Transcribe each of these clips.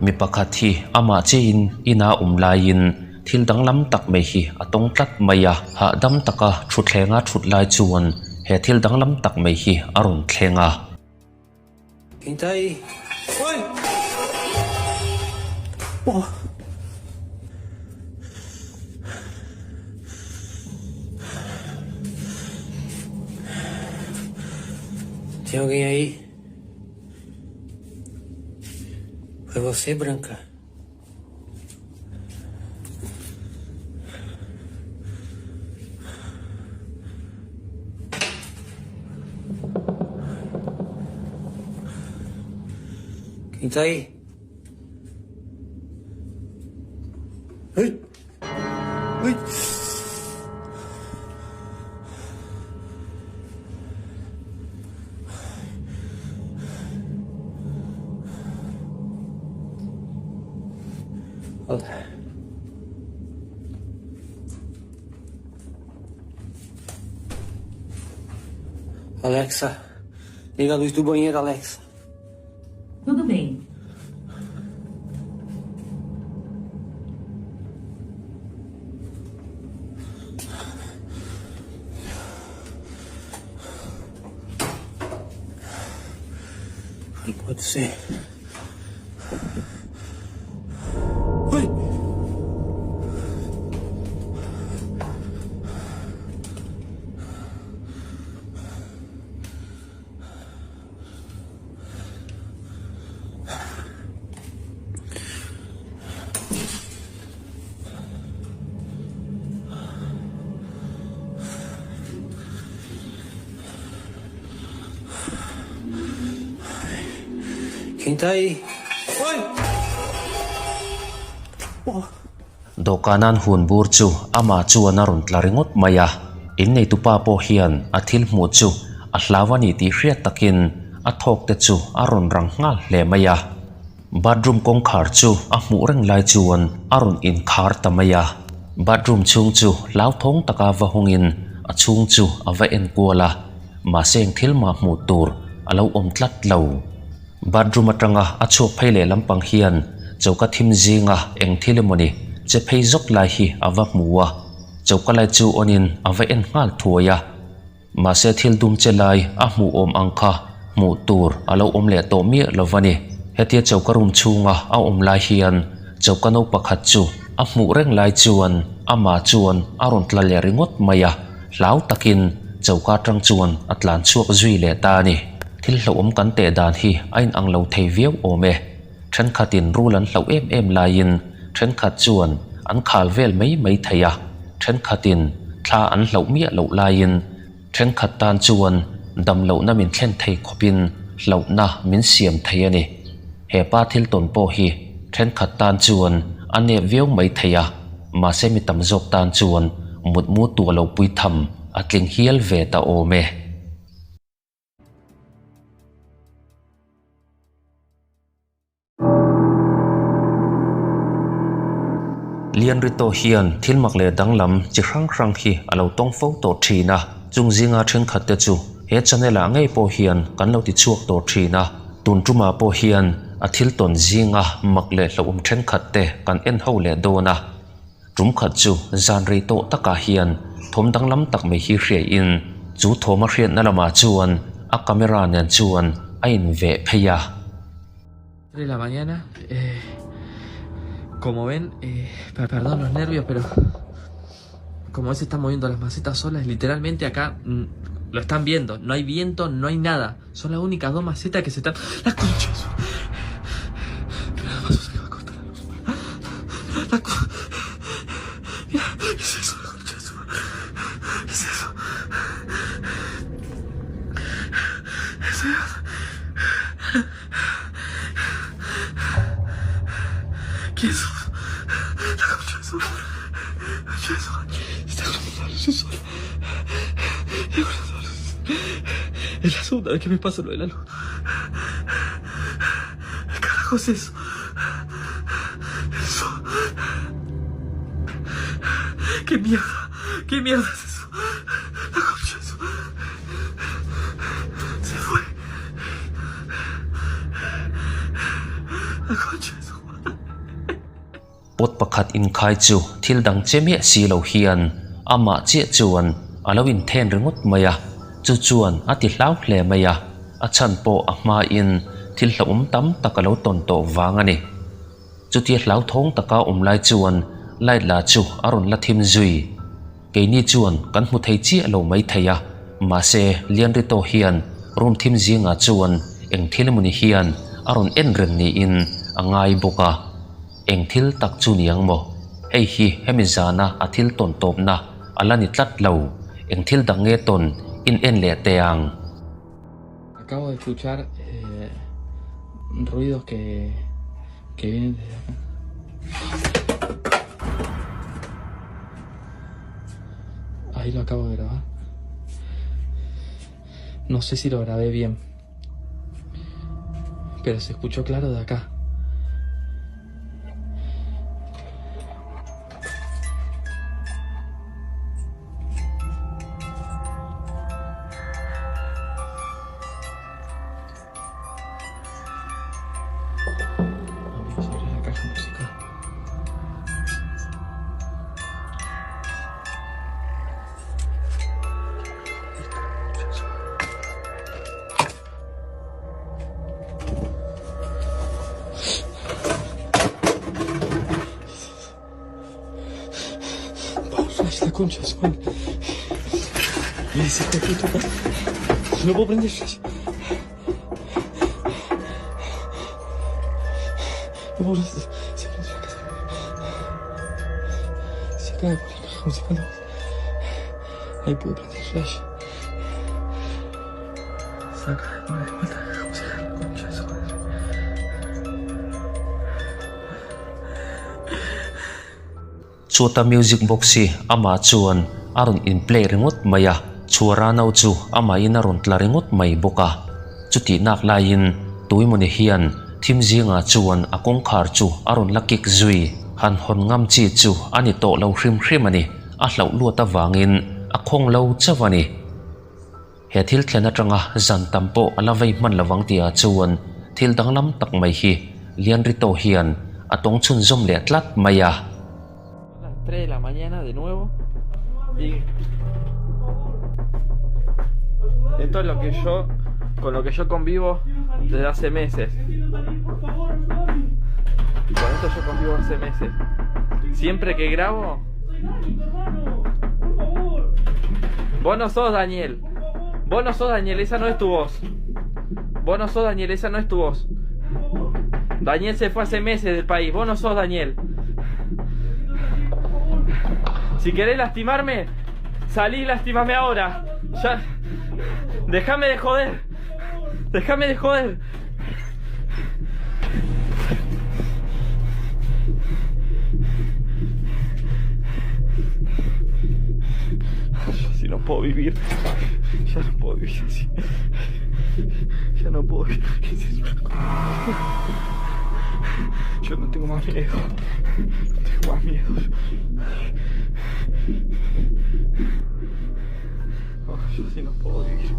Mi pakhat hi amah chiahin ina awm laiin thil danglam tak mai hi a tawng tlat mai a. Hahdam taka thuthlenga thut lai chuan he thil danglam tak mai hi a rawn thleng a. Quem Oi! Porra! Tem alguém aí? Foi você, Branca? Quem tá aí? Oi! Oi! Alexa, liga a luz do banheiro, Alexa. Tudo bem. Não pode ser. Oi! Quem tá aí? Oi! Porra! Dawhkanan hun bur chu amah chuan a rawn tla ringawt mai a, inneitupa pawh hian a thil hmuh chu a hlau a ni tih hriat takin a thawk te chu a rawn rang nghal hle mai a. Bathroom kawngkhar chu a hmuh reng lai chuan a rawn inkhar ta mai a, bathroom chhung chu hlauthawng taka va hawngin a chhung chu a va enkual a, mahse eng thil mah hmuh tur a lo awm tlat lo. Bathroom atanga a chhuak phei leh lampang hian choka thim zinga eng thil emawni che phei zawk lai hi a va hmu a, choka lai chu awnin a va en nghal thuai a. Mahse thil dum che lai a hmuh awm ang kha hmuh tur a lo awm leh tawh miah lo va ni. Hetia choka room chhunga a awm lai hian choka no pakhat chu a hmuh reng lai chuan amah chuan a rawn tla leh ringawt mai a, hlau takin choka atang chuan a tlan chhuak zui leh ta a ni. Thil hlauhawm kan teh dan hi a inang lo thei viau awm e. Thenkhatin rul an hlauh em em laiin thenkhat chuan an khal vel mai mai thei a, thenkhatin thla an hlauh miah loh laiin thenkhat tan chuan dam lohna min thlen thei khawpin hlauhna min siam thei a ni. He pa thil tawn pawh hi thenkhat tan chuan a nep viau mai thei a, mahse mi tam zawk tan chuan mutmu tuah lo pui tham a tling hial ve ta awm e. Lianrito hian thil mak leh danglam chi hrang hrang hi a lo tawng fo tawh thin a, chung zinga thenkhat te chu he channel ah ngei pawh hian kan lo ti chhuak tawh thin a, tun tumah pawh hian a thil tawn zinga mak leh hlauhawm thenkhat te kan en ho leh dawn a. Tum khat chu zan rei tawh takah hian thawm danglam tak mai hi hriaiin chu thawm a hriatna lamah chuan a camera nen chuan a inveh phei a. De la mañana eh como ven eh perdón los nervios pero como ven se están moviendo las macetas solas literalmente acá lo están viendo no hay viento no hay nada son las únicas dos macetas que se están la concha de su la concha Mira, ¿qué es eso? La concha de su ¿Qué es eso? ¿Qué es eso? ¿Qué es eso? La concha de su La concha de su Se está cortando la luz sola. Se está cortando la luz. Es la segunda vez que me pasa lo de la luz. ¿Qué carajo es eso? Eso. ¿Qué mierda? ¿Qué mierda es eso? La concha de su... Se fue. La concha de su madre. Pot pakhat inkhai chu thil dang che miah si lo hian amah chiah chuan a lo inthen ringawt mai a, chu chuan a ti hlau hle mai a, a chhan pawh a hmain thil hlauhawm tam tak a lo tawn tawh vang a ni. Chutia hlauthawng taka awm lai chuan light la chu a rawn la thim zui. Keini chuan kan hmu thei chiah lo mai thei a, mahse Lianrito hian room thim zingah chuan eng thil emawni hian a rawn en reng niin a ngai bawk a. Eng thil tak chu ni ang maw? Hei hi hemi zana a thil tawn tawpna a la ni tlat lo. Eng thil dang nge tawn in en leh teh ang? Acabo de escuchar ruidos que que vienen desde acá. Ahí lo acabo de grabar. No sé si lo grabé bien. Pero se escuchó claro de acá. Amigos, abrí la caja musical. Flash, la concha de su madre. Me dice, hijo de puta. No puedo prender flash. No puedo prender. Se prendió la casa. Se acaba de poner la caja musical. Ahí pude prender flash. Se acaba de poner de vuelta la caja musical. Concha de su madre. Chhuata music box hi amah chuan a rawn in play ringawt mai a, chhuara no chu amahin a rawn tla ringawt mai bawk a. Chutih nak laiin Tuimawni hian thim zingah chuan a kawngkhar chu a rawn la kik zui. Han hawn ngam chi chu a ni tawh lo hrim hrim a ni, a hlauh luat avangin a khawng lo chauh a ni. He thil thlen atanga zan tam pawh a la vei hman lovang tihah chuan thil danglam tak mai hi Lianrito hian a tawng chhunzawm leh tlat mai a. Esto es lo que yo, con lo que yo convivo desde hace meses. Con esto yo convivo hace meses. Siempre que grabo... Vos no sos Daniel. Vos no sos Daniel, esa no es tu voz. Vos no sos Daniel, esa no es tu voz. Daniel se fue hace meses del país. Vos no sos Daniel. Si querés lastimarme, salí y lastimame ahora. Ya. Déjame de joder. Déjame de joder. Yo así no puedo vivir. Ya no puedo vivir así. Ya no puedo vivir. Yo no tengo más miedo. No tengo más miedo. No, yo así no puedo vivir.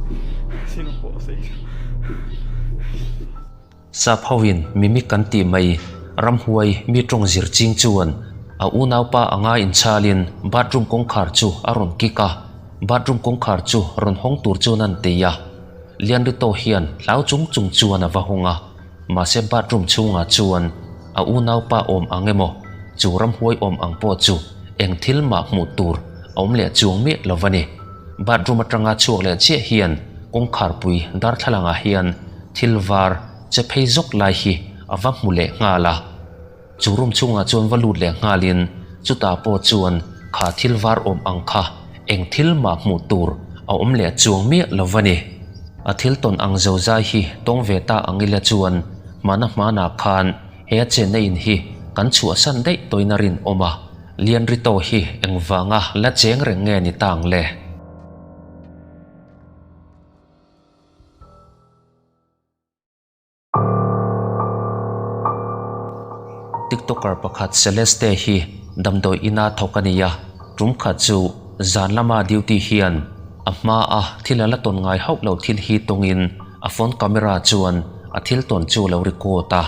Así no puedo seguir. Sap hoin mimik kan tih mai ramhuai mi tawng zir ching chuan a unaupa anga inchhalin bathroom kawngkhar chu a rawn kik a, bathroom kawngkhar chu rawn hawng tur chuan a ni a. Lianrito hian hlau chung chung chuan a va hawng a, mahse bathroom chhungah chuan a unaupa awm ang emaw chu ramhuai awm ang pawh chu eng thil mah hmuh tur a awm leh chuang miah lo va ni. Bathroom atanga chhuak leh chiah hian kawngkharpui darthlalangah hian thil var che phei zawk lai hi a va hmu leh nghal a. Chu room chhungah chuan va lut leh nghalin chutah pawh chuan kha thil var awm ang kha eng thil mah hmuh tur a awm leh chuang miah lo va ni. A thil tawn ang zozai hi tawng ve ta ang ila chuan hmana hmanah khan he a chenna in hi kan chhuahsan daih tawhin a rinawm a. Lianrito hi engvanga la cheng reng nge ni ta ang le? Tiktoker pakhat Celeste hi damdawi ina thawk a ni a, tum khat chu zan lama duty hian a hma a thil a la tawn ngai hauh lo thil hi tawngin a phone camera chuan a thil tawn chu a lo record a,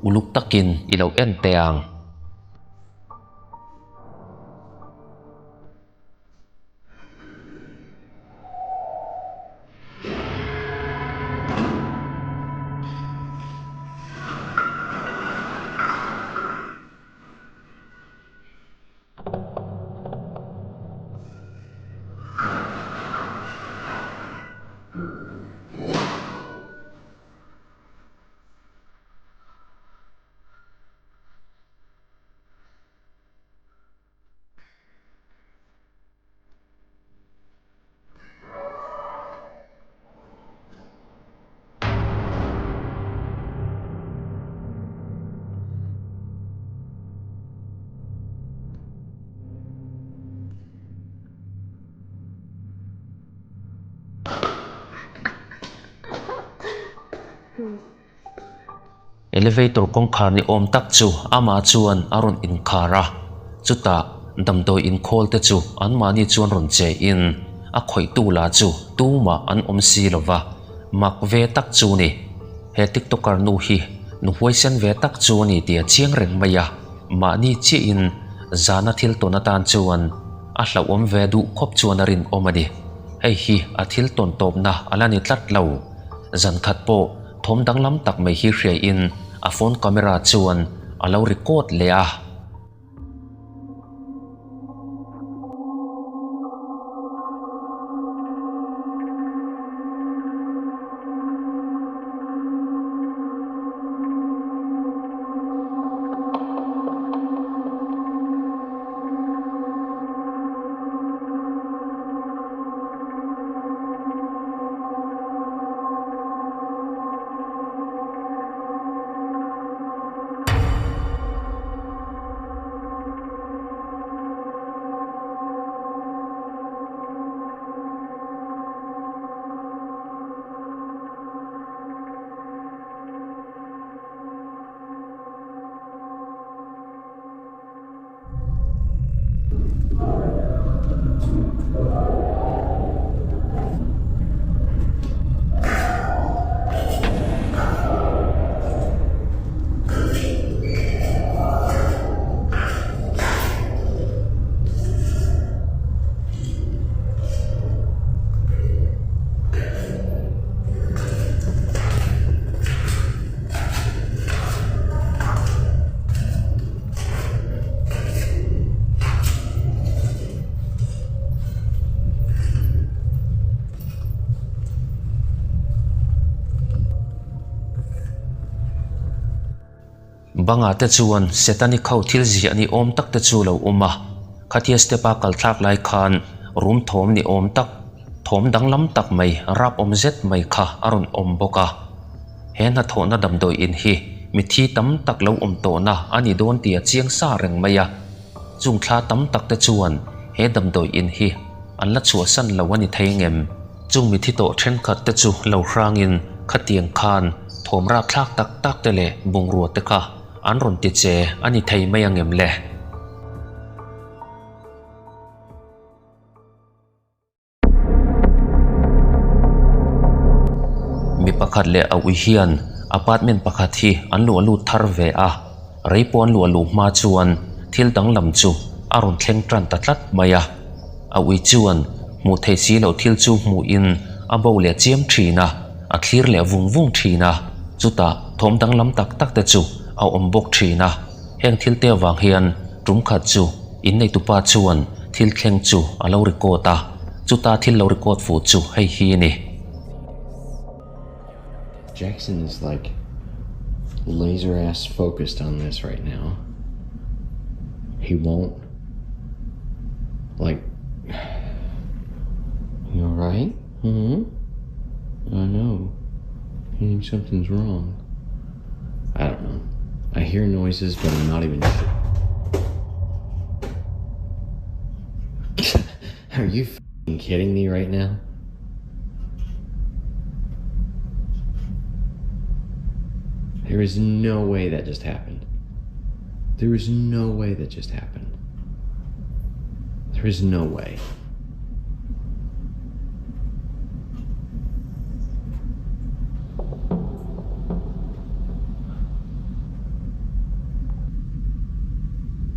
uluk takin i lo en teh ang. Elevator kawngkhar ni awm tak chu amah chuan a rawn inkhar a, chutah damdawi inkhawl te chu anmahni chuan rawn che in a khawihtu lah chu tumah an awm si lo va, mak ve tak chu ni. He tiktoker nu hi nu huaisen ve tak chu a ni tih a chiang reng mai a, mahni chiah in zana thil tawn atan chuan a hlauhawm ve duh khawp chuan a rinawm a ni. Hei hi a thil tawn tawpna a la ni tlat lo. Zan khat pawh thawm danglam tak mai hi hriaiin a phone camera chuan a lo record leh a. Bangah te chuan Setanic ho thil ziah ni awm tak te chu lo awm a, khatia step a kal thlak lai khan room thawm ni awm tak, thawm danglam tak mai rap awm zet mai kha a rawn awm bawk a. He hnathawhna damdawi in hi mithi tam tak lo awm tawhna a ni dawn tih a chiang sa reng mai a, chung thla tam tak te chuan he damdawi in hi an la chhuahsan lo a ni thei ngem? Chung mithi tawh thenkhat te chu lo hrangin khatiang khan thawm rapthlak tak tak te leh bungrua te kha an rawn ti che a ni thei mai angem le? Mi pakhat leh a ui hian apartment pakhat hi an luah lut thar ve a, rei pawh an luah luh hma chuan thil danglam chu a rawn thleng tan ta tlat mai a. A ui chuan hmuh theih si loh thil chu hmuhin a bo leh chiam thin a, a thlir leh vung vung thin a, chutah thawm danglam tak tak te chu a awm bawk thin a. Heng thil te avang hian tum khat chu inneitupa chuan thil thleng chu a lo record a, chuta thil lo record fuh chu hei hi a ni. Jackson is like laser ass focused on this right now. He won't like you alright? Hmm? I know. You think something's wrong. I don't know. I hear noises, but I'm not even sure. Are you kidding me right now? There is no way that just happened. There is no way that just happened. There is no way.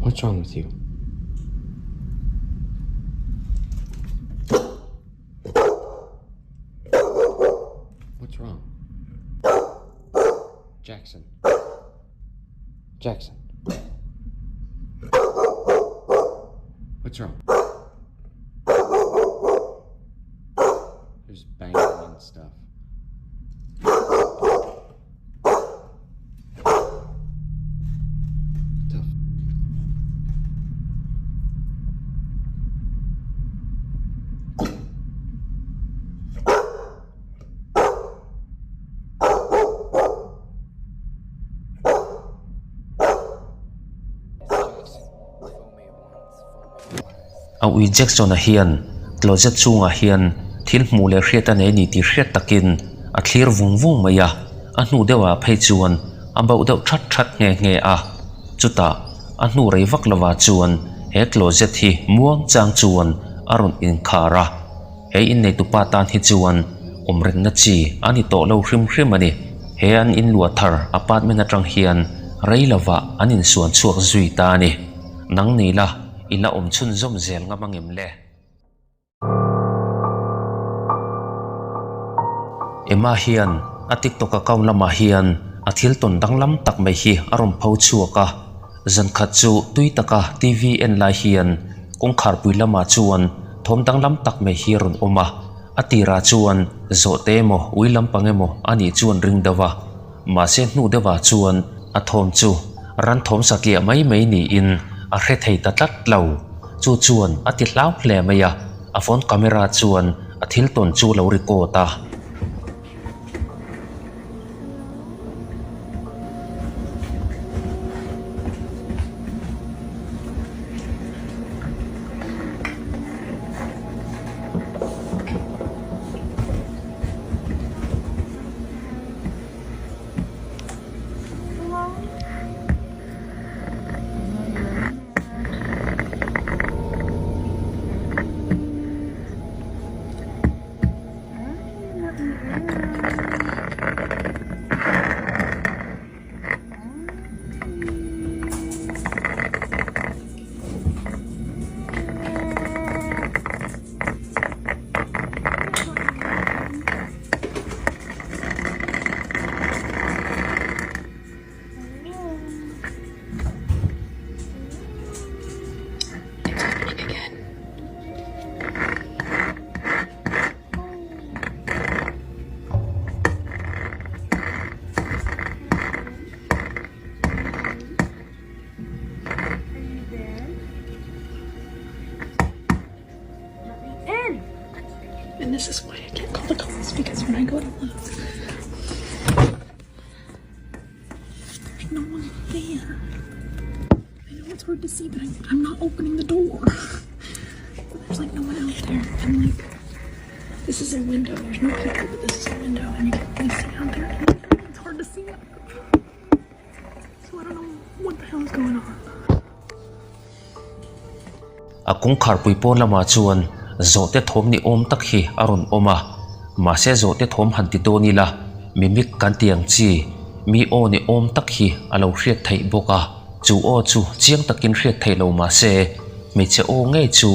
What's wrong with you? What's wrong? Jackson. Jackson. What's wrong? There's banging and stuff. A ui Jackson-a hian closet chungah hian thil hmuh leh hriat a nei a ni tih hriat takin a thlir vung vung mai a. A hnu deuhah phei chuan a bauh deuh that that nghe nghe a. Chutah a hnu rei vak lovah chuan he closet hi muang chang chuan a rawn inkhar a. He inneitupa tan hi chuan awm rengna chi a ni tawh lo hrim hrim a ni. He an inluah thar apartment atang hian rei lovah an insuan chhuak zui ta a ni. Nang ni la, i la awm chhunzawm zel ngam angem le? Emma hian a TikTok account lamah hian a thil tawn danglam tak mai hi a rawn pho chhuak a. Zankhat chu tui taka TV en lai hian kawngkharpui lamah chuan thawm danglam tak mai hi a rawn awm a. A tirah chuan zawhte emaw ui lampang emaw a nih chuan ring deuh a. Mahse hnu deuhah chuan a thawm chu ran thawm satliah mai mai niin a hre thei ta tlat lo. Chu chuan a ti hlau hle mai a, a phone camera chuan a thil tawn chu lo record a. It's opening again. Are you there? Let me in. And this is why I can't call the cops because when I go to look, there's no one there. I know it's hard to see, but I'm, I'm not opening the door. But there's like no one out there. And like, this is a window. There's no people, but this is a window, and you can really see out there. It's hard to see. So I don't know what the hell is going on. A kawngkharpui pawn lamah chuan zawhte thawm ni awm tak hi a rawn awm a, mahse zawhte thawm han ti dawn ila mimik kan ti ang chi mi aw ni awm tak hi a lo hriat theih bawk a, chu aw chu chiang takin hriat theih lo mahse hmeichhe aw ngei chu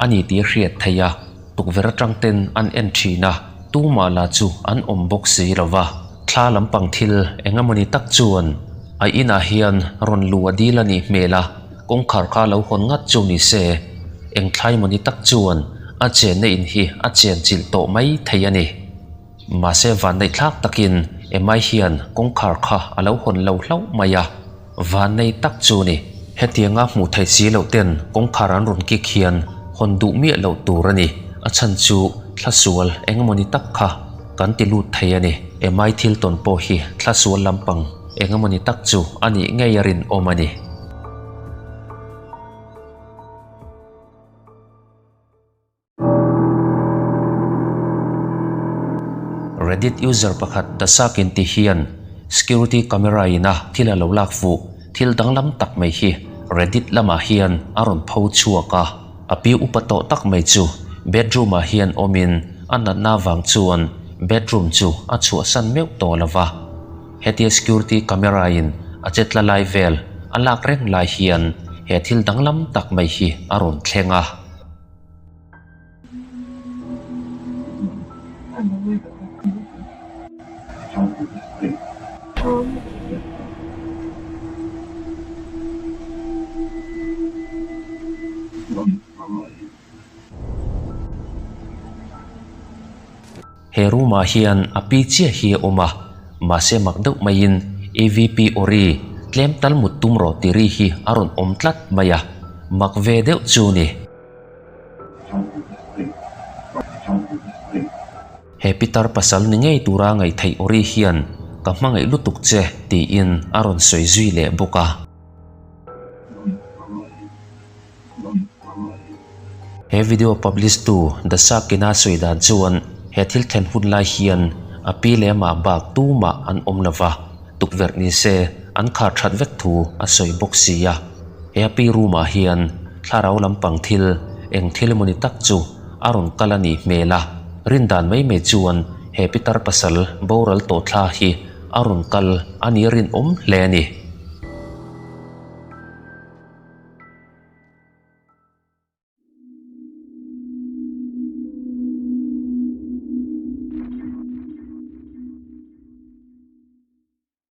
a ni tih a hriat theih a, tukverh atang ten an en thin a, tumah lah chu an awm bawk si lo va. Thla lampang thil eng emawni tak chuan a inah hian rawn luh a dil a nih hmel a, kawngkhar kha lo hawn ngat chu ni se, eng thlai emawni tak chuan a chenna in hi a chen chilh tawh mai thei a ni. Mahse vanneih thlak takin Emai hian kawngkhar kha a lo hawn lo hlauh mai a, vannei tak chu ni. Hetianga hmuh theih si loh ten kawngkhar an rawn kik hian hawn duh miah loh tur a ni. A chhan chu thla sual eng emawni tak kha kan ti lut thei a ni. Emai thil tawn pawh hi thla sual lampang eng emawni tak chu a nih ngei a rinawm a ni. Reddit user pakhat Dasakin ti hian security camera in a thil a lo lak fuh thil danglam tak mai hi Reddit lamah hian a rawn pho chhuak a. A pi upa tawh tak mai chu bedroom ah hian awmin a natna vang chuan bedroom chu a chhuahsan meuh tawh lo va. Hetia security camera in a che tla lai vel a lak reng lai hian he thil danglam tak mai hi a rawn thleng a. He room ah hian a pi chiah hi a awm a, mahse mak deuh maiin AVP Ori tlem tal mut tum rawh tih ri hi a rawn awm tlat mai a, mak ve deuh chu ni. He pitar pasal ni ngei tura ngaihtheih Ori hian ka hmangaih lutuk che tiin a rawn sawi zui leh bawk a. He video publish tu The Sakina sawi dan chuan he thil thlen hun lai hian a pi leh amah bak tumah an awm lo va, tukverh ni se an khar that vek thu a sawi bawk si a. He a pi room ah hian thlarau lampang thil eng thil emawni tak chu a rawn kal a nih hmel a, rindan mai mai chuan he pitar pasal boral tawh thla hi a rawn kal a nih rinawm hle a ni.